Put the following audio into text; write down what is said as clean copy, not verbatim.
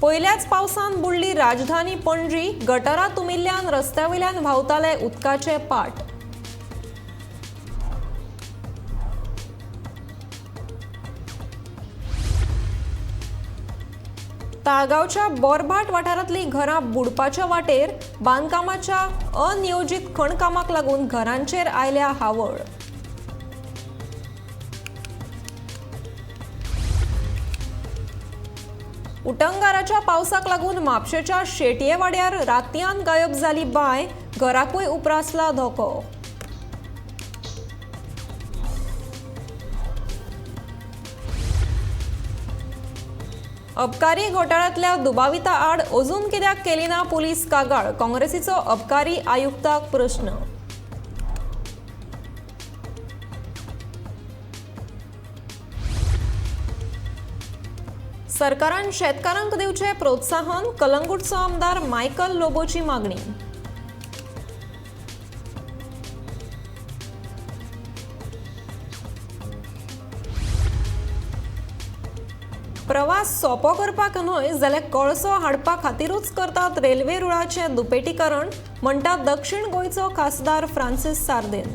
पयल्याच पावसान बुडली राजधानी पणजी. गटारां तुमिल्ल्यान रस्त्या वयल्यान व्हांवताले उदकाचे पाट. ताळगांवच्या बोरभाट वाठारांतलीं घरां बुडपाच्या वाटेर. बांदकामाच्या अनियोजीत खणकामाक लागून घरांचेर आयल्या हावळ. उटंगाराच्या पावसाक लागून म्हापशेच्या शेटये वाड्यार रातयान गायब जाली बांय. घराकूय उप्रासला धोको. अबकारी घोटाळ्यांतल्या दुबाविता आड अजून कित्याक केली ना पुलीस कागाळ? काँग्रेसीचो अबकारी आयुक्ताक प्रश्न. सरकारान शेतकारांक दिवचें प्रोत्साहन. कलंगूटचो आमदार मायकल लोबोची मागणी. प्रवास सोपो करपाक न्हय जाल्यार कळसो हाडपा खातीरूच करतात रेल्वे रुळाचें दुपेटीकरण, म्हणटा दक्षिण गोंयचो खासदार फ्रांसीस सार्दिन.